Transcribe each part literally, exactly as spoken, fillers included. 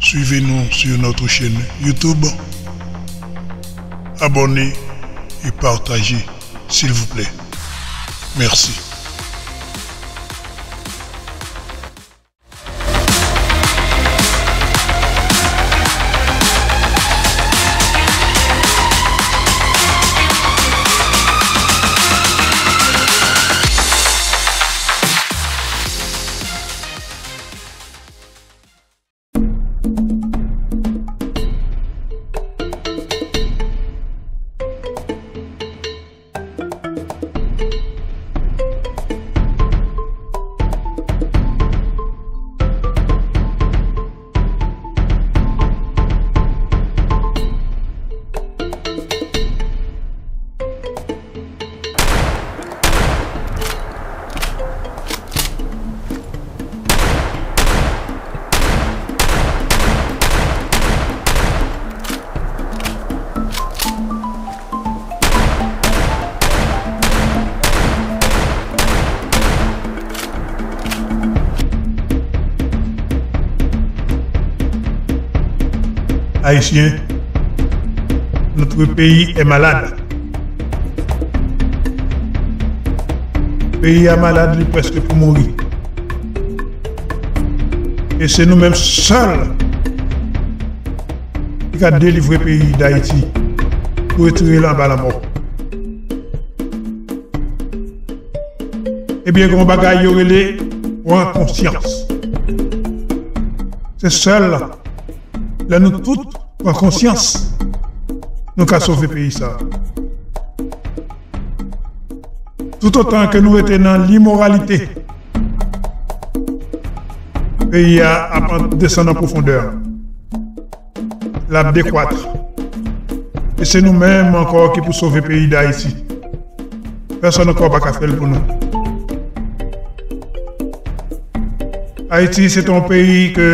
Suivez-nous sur notre chaîne YouTube. Abonnez et partagez, s'il vous plaît. Merci. Haïtiens, notre pays est malade. Peyi a malad, li prèske pou mouri. E se nou menm sèl ki ka delivre peyi Dayiti pou retire l anba lanmò. Ebyen, gen yon bagay yo rele pran konsyans. Se sèl lè nou tout pran konsyans, nou ka sove peyi sa a. Toutotan ke nou rete nan limoralite, peyi a ap desann an pwofondè. L ap dekwat. E se nou menm ankò ki pou sove peyi Dayiti. Pèsonn ankò pa ka fè l pou nou. Ayiti, se te yon peyi ke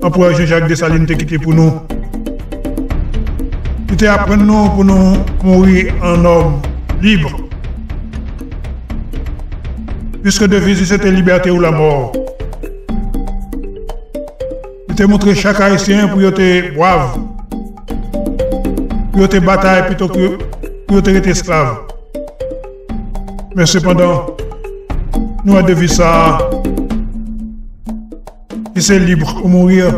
Anperè Jean Jacques Dessalines te kite pou nou. Li te aprann nou pou nou mouri an nonm lib. Piske deviz li se te liberté ou la mort. Li te montre chak Ayisyen pou yo te brav, pou yo te batay pito ke pou yo te rete esklav. Men sepandan, nou wè deviz sa a, ki se libre ou mourir,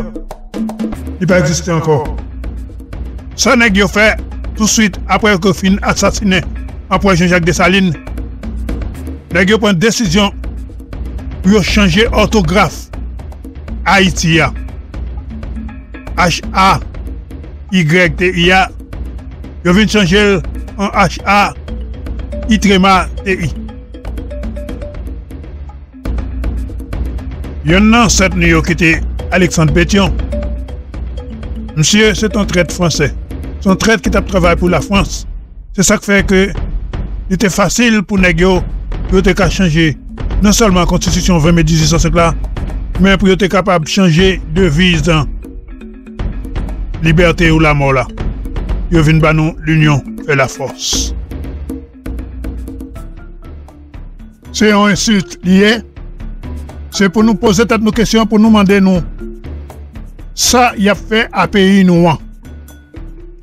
li pa egziste ankò. Sa nèg yo fè touswit apre yo fin asasinen Anperè Jean Jacques Dessalines, nèg yo pran desizyon pou yo chanje òtograf Ayiti a. H A Y T I a, yo vin chanje l an H A Y T I. Yonn nan ansèt nou yo ki te Alexandre Pétion, misye se t yon trèt fransè. Se yon trèt ki t ap travay pou Lafrans. Se sa k fè ke li te fasil pou nèg yo, pou yo te ka chanje non sèlman konstitisyon ven me dizuit san senk la, men pou yo te kapab chanje deviz lan, liberté ou la mort la. Yo vin ba nou l'union fait la force. Se yon ensilt li ye. Se pou nou poze tèt nou kesyon, pou nou mande nou, sa y ap fè a peyi nou an?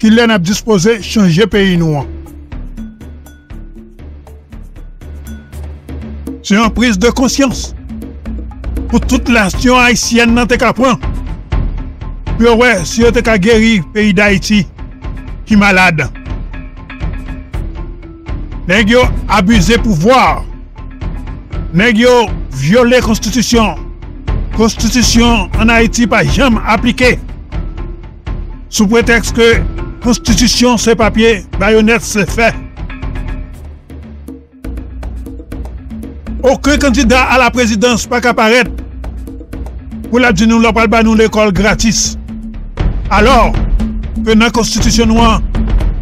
Kilè n ap dispoze chanje peyi nou an? Se yon priz de konsyans pou tout nasyon ayisyèn nan te ka pran, pou yo wè si yo te ka geri peyi Dayiti ki malad. Nèg yo abize pouvwa. Nèg yo vyole konstitisyon. Konstitisyon ann Ayiti pa janm aplike. Sou pretèks ke konstitisyon se papye bayonèt se fè. Okenn kandida a la prezidans pa ka parèt pou l ap di nou l ap pral ba nou lekòl gratis. Alò ke nan konstitisyon nou an,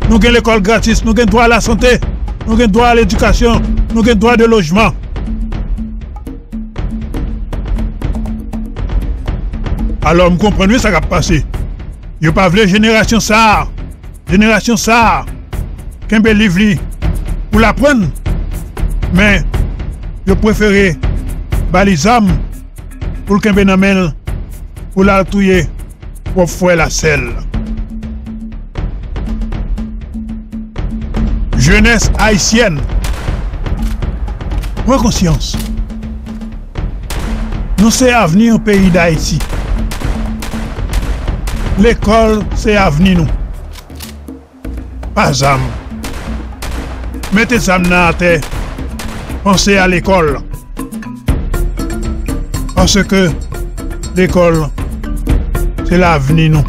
nou gen lekòl gratis, nou gen dwa a la sante, nou gen dwa a ledikasyon, nou gen dwa de lojman. Alò, m konprann wi sa k ap pase. Yo pa vle jenerasyon sa a, jenerasyon sa a, kenbe liv li pou l aprann, men yo prefere ba li zam pou l kenbe nan men l, pou l al touye pwòp frè l a sè l. Jenès ayisyèn, pran konsyans. Nou se avni peyi Dayiti. Lekòl se avni nou. Pa zam. Mete zam nan atè. Panse a lekòl. Paske lekòl, se lavni nou.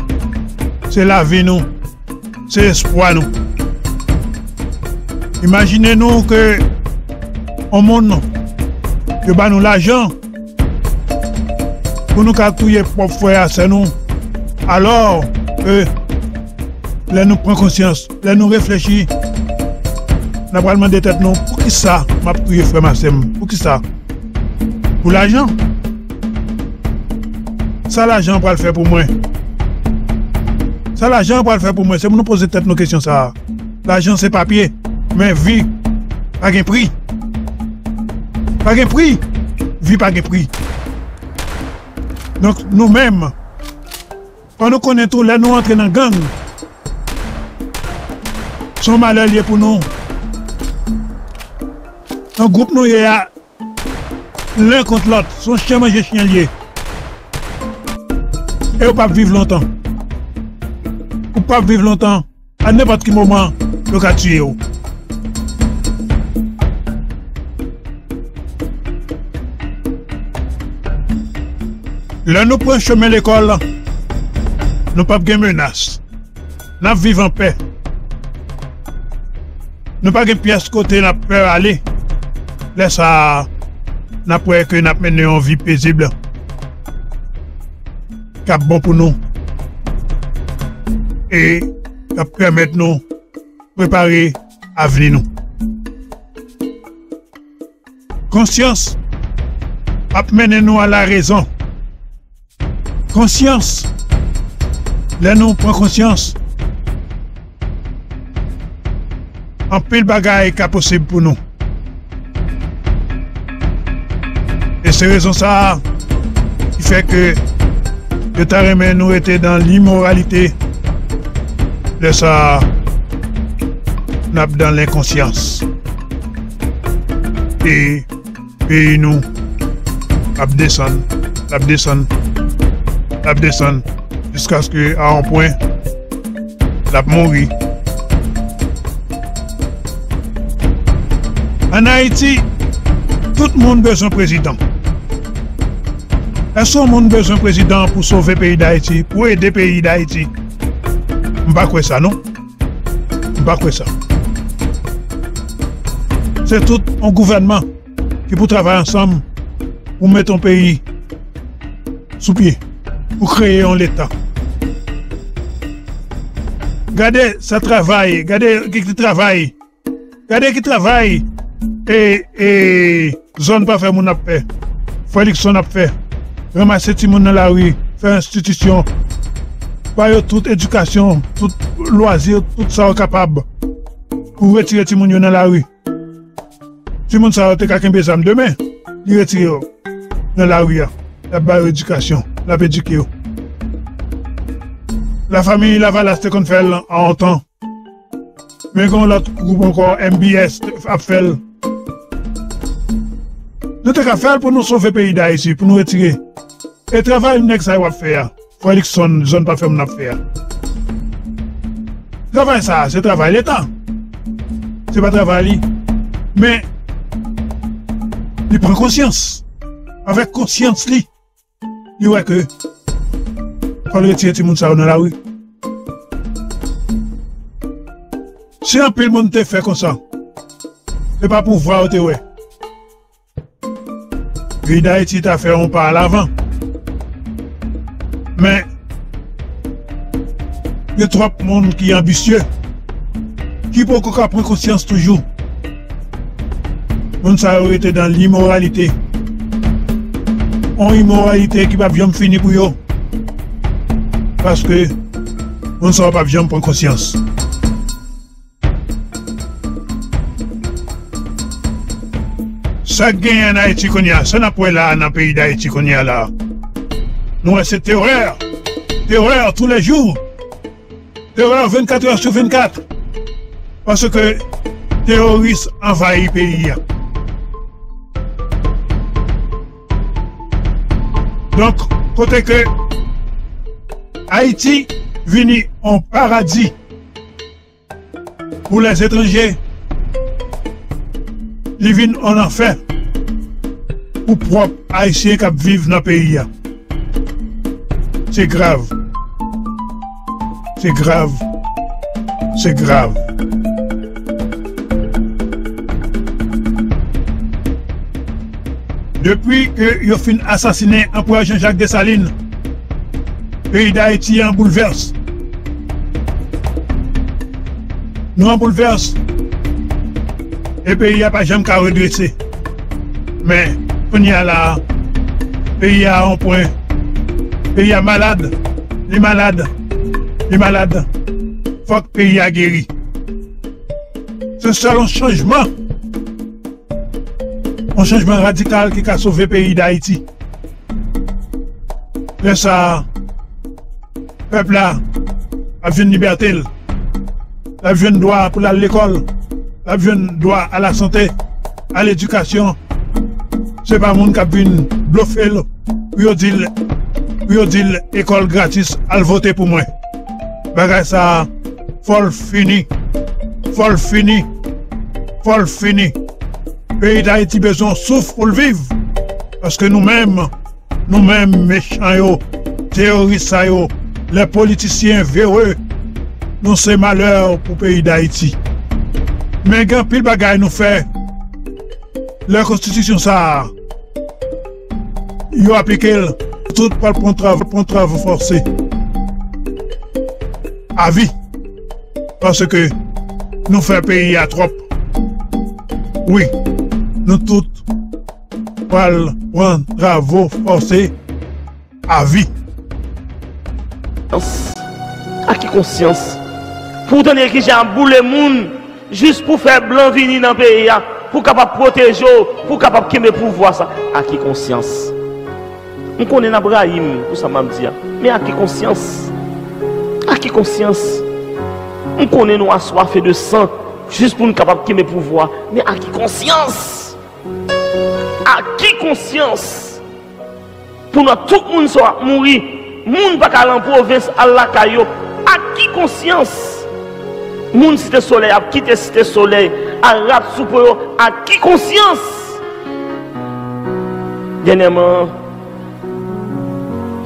Se lavi nou. Se espwa nou. Imajine nou ke yon moun, yo ba nou lajan pou nou ka touye pwòp frè a sè nou. Alò ke lè nou pran konsyans, lè nou reflechi, n ap pral mande tèt nou, poukisa m ap touye frè m a sè m? Poukisa? Pou lajan? Sa lajan pral fè pou mwen? Sa lajan pral fè pou mwen? Se pou nou poze tèt nou kesyon sa a. Lajan se papye, men vi pa gen pri. Pa gen pri. Vi pa gen pri. Donk, nou menm, fò nou konnen tou, lè nou antre nan gang, se yon malè l ye pou nou. Nan gwoup nou ye a, len kont lòt, se yon chen manje chen l ye. E w p ap viv lontan. Ou p ap viv lontan. A nenpòt ki moman, yo ka tiye w. Lè nou pran chemen lekòl, nou p ap gen menas. N ap viv anpè. Nou pa gen pyès kote n ap pè ale. Lè sa a, n ap wè ke n ap mennen yon vi pezib k ap bon pou nou e k ap pèmèt nou prepare avni nou. Konsyans ap mennen nou a larezon. Konsyans, lè nou pran konsyans, anpil bagay ka posib pou nou. E se rezon sa a ki fè ke yo ta renmen nou rete dan limoralite. Lè sa a, n ap dan lenkonsyans. E peyi nou ap desann, l ap desann, l ap desann, jiskaske a yon pwen, l ap mouri. Ann Ayiti, tout moun bezwen prezidan. Èske yon moun bezwen prezidan pou sove peyi Dayiti, pou ede peyi Dayiti? M pa kwè sa, non. M pa kwè sa. Se tout yon gouvènman ki pou travay ansanm pou met yon peyi sou pye, pou kreye yon leta. Gade sa travay, gade ki, ki travay, gade ki travay e, e zòn pa fè moun ap fè. Frè Luckson ap fè. Ranmase timoun nan lari, fè enstitisyon, ba yo tout edikasyon, tout lwazi, tout sa yo kapab pou retire timoun yo nan lari. Timoun sa yo te ka kenbe zam demen, li retire yo nan lari a. L ap ba yo edikasyon, l ap edike yo. Lafanmi Lavalas te konn fè l an yon tan. Men gen yon lòt gwoup ankò, M B S, ap fè l. Nou te ka fè l pou nou sove peyi Dayiti, pou nou retire. E travay nèg sa yo ap fè a, frè Luckson, zòn pa fè moun ap fè a. Travay sa a, se travay Leta. Se pa travay li. Men, li pran konsyans. Avèk konsyans li, li wè ke fò l retire timoun sa yo nan lari. Si anpil moun te fè konsa, se pa pouvwa yo te wè. Peyi Dayiti ta fè yon pa alavan. Men, gen twòp moun ki anbisye, ki poko ka pran konsyans toujou. Moun sa yo rete dan limoralite. Yon imoralite ki p ap janm fini pou yo. Paske moun sa yo p ap janm pran konsyans. Sa k genyen ann Ayiti kounye a, sa n ap wè la a nan peyi Dayiti kounye a la a, nou wè se terè. terreur tous les jours, terreur vingt-quatre heures sur vingt-quatre, paske teworis anvayi peyi a. Donk, kote ke Ayiti vini yon paradi pou lèzetranje, li vin yon lanfè pou pwòp Ayisyen k ap viv nan peyi a. Se grav. Se grav. Se grav. Depi ke yo fin asasinen Anperè Jean Jacques Dessalines, peyi Dayiti an boulvès. Nou an boulvès. E peyi a pa janm ka redrese. Men, kounye a la a, peyi a a yon pwen. Peyi a malad. Li malad. Li malad. Fòk peyi a geri. Se sèl yon chanjman. Yon chanjman radikal ki ka sove peyi Dayiti. Lè sa a, pèp la ap jwenn libète l. L ap jwenn dwa pou l al lekòl. L ap jwenn dwa a la sante, a ledikasyon. Se pa moun k ap vin blofe l pou yo di l, pou yo di l ekòl gratis, al vote pou mwen. Bagay sa a, fò l fini. Fò l fini. Fò l fini. Peyi Dayiti bezwen yon souf pou l viv. Paske nou menm, nou menm mechan yo, teworis sa yo, lè politisyen vere, nou se malè pou peyi Dayiti. Men gen anpil bagay nou fè. Lè konstitisyon sa a, yo aplike l, tout pral pran trav-, pran travay fòse. Avi. Paske nou fè peyi a twòp. Wi, nou tout pral pran travo fòse avi. A ki konsyans? Pou w tande ki jan ap boule moun jis pou fè blan vini nan peyi a, pou kapab pwoteje w, pou kapab kenbe pouvwa sa. A ki konsyans? M konnen n ap rayi m pou sa m ap di a. Men a ki konsyans? A ki konsyans? M konnen nou aswafe de san jis pou n kapab kenbe pouvwa. Men a ki konsyans? A ki konsyans? Pou n wè tout moun sa yo ap mouri, moun pa ka al an pwovens al lakay yo. A ki konsyans? Moun Site Solèy ap kite Site Solèy al rat sou po yo. A ki konsyans? Dènyèman,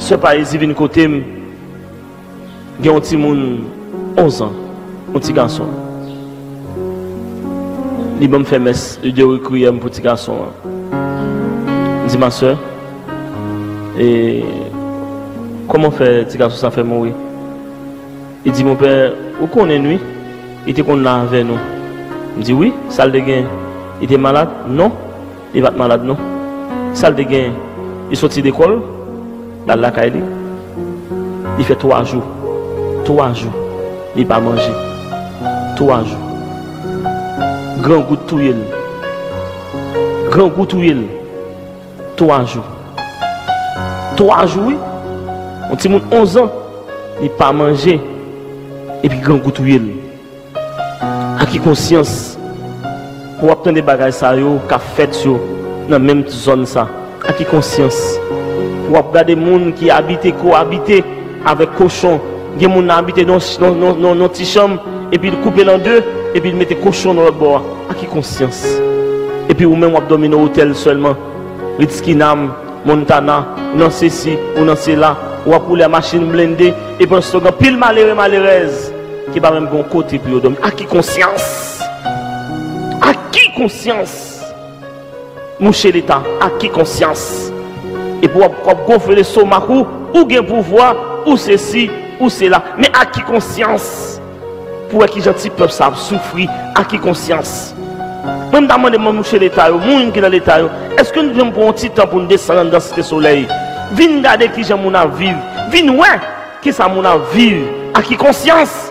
sè Payizi vin kote m, gen yon timoun onz an, yon ti gason. Li ban m fè mès de rekwiyèm pou ti gason an. M di, ma sè, e kòman fè ti gason sa fè mouri? Li di, monpè, ou konnen n wi, li te konn la avè nou. M di, wi, sa l te gen? Li te malad? Non, li pa t malad non. Sa l te gen? Li soti lekòl, l al lakay li. Li fè twa jou. Twa jou. Li pa manje. Twa jou. Grangou t touye l. Grangou touye l. Twa jou. Twa jou, wi. Yon timoun onz an. Li pa manje. Epi grangou touye l. Ak ki konsyans pou w ap tande bagay sa yo k ap fèt yo nan menm zòn sa? Ak ki konsyans pou w ap gade moun ki abite, koabite avèk kochon? Gen moun nan abite nan yon ti chanm, epi l koupe l an de, epi l mete kochon nan lòt bò a. Ak ki konsyans? Epi ou menm w ap dòmi nan otèl sèlman. Ritz Kinam, Montana, ou nan sesi, ou nan sela, w ap woule a machin blende, e pandan se tan gen anpil malere, malerèz ki pa menm gen yon kote pou yo dòmi. Ak ki konsyans? Ak ki konsyans? Mouche Leta, ak ki konsyans? Epi w ap, w ap gonfle lestomak ou, ou gen pouvwa, ou sesi, ou sela. Men ak ki konsyans? Pou wè kijan ti pèp sa ap soufri, ak ki konsyans? Mwen, m ta mande mwen, mouche Leta yo, moun ki nan Leta yo, èske nou janm pran yon ti tan pou n desann anndan Site Solèy? Vin gade kijan moun ap viv. Vin wè kisa moun ap viv. Ak ki konsyans?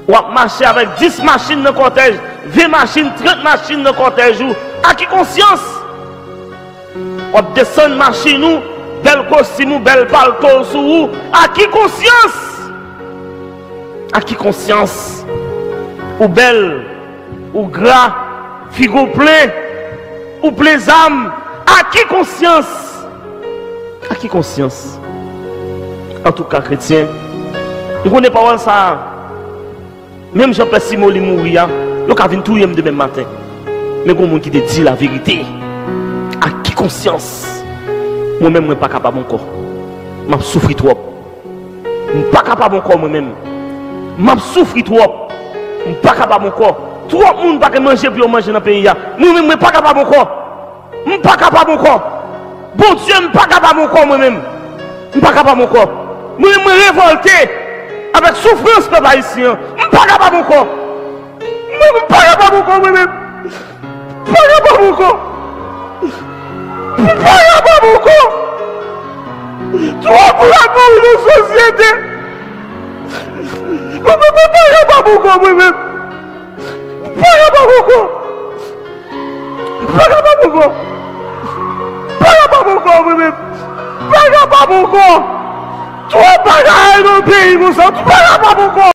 W ap mache avèk dis machin nan kòtèj, ven machin, trant machin nan kòtèj ou. Ak ki konsyans? W ap desann machin ou, Bèl kostim ou, bèl palto w sou ou. A ki konsyans? A ki konsyans? Ou bèl, ou gra, figi w plen, ou plen zam. A ki konsyans? A ki konsyans? Antouka, kretyen, m konnen pawòl sa a. Menm jan pè Simon li mouri a, yo ka vin touye m demen maten. Men gon moun ki te di laverite. A ki konsyans? Mwen menm, mwen pa kapab ankò. M ap soufri twòp. M pa kapab ankò, mwen menm. M ap soufri twòp. M pa kapab ankò. Twòp moun pa gen manje pou yo manje nan peyi a. Mwen menm, mwen pa kapab ankò. M pa kapab ankò. Bondye, m pa kapab ankò, mwen menm. M pa kapab ankò. Mwen menm, mwen revòlte avèk soufrans pèp ayisyen an. M pa kapab ankò. Mwen, m pa kapab ankò, mwen menm. M pa kapab ankò. M pa kapab ankò. Twòp moun ap mouri nan sosyete. Mwen, mwen, mwen pa kapab ankò, mwen menm. M pa kapab ankò. M pa kapab ankò. M pa kapab ankò, mwen menm. M pa kapab ankò. Twòp bagay nan peyi konsa. M pa kapab ankò.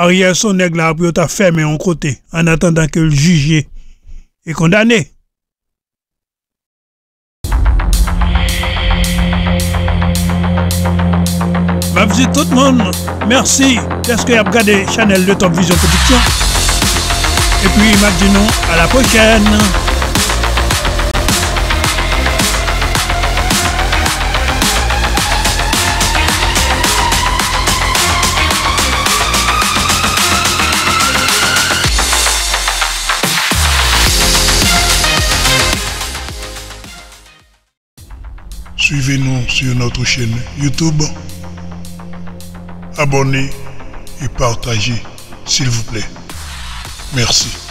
Ariel se yon nèg la pou yo ta fèmen yon kote, an atandan ke l jije e kondane. M ap di tout moun mèsi dèske y ap gade chanèl Le Top Vision Production. Epi m ap di nou a la pwochèn. Suivez-nous sur notre chaîne YouTube. Abonnez et partagez, s'il vous plaît. Merci.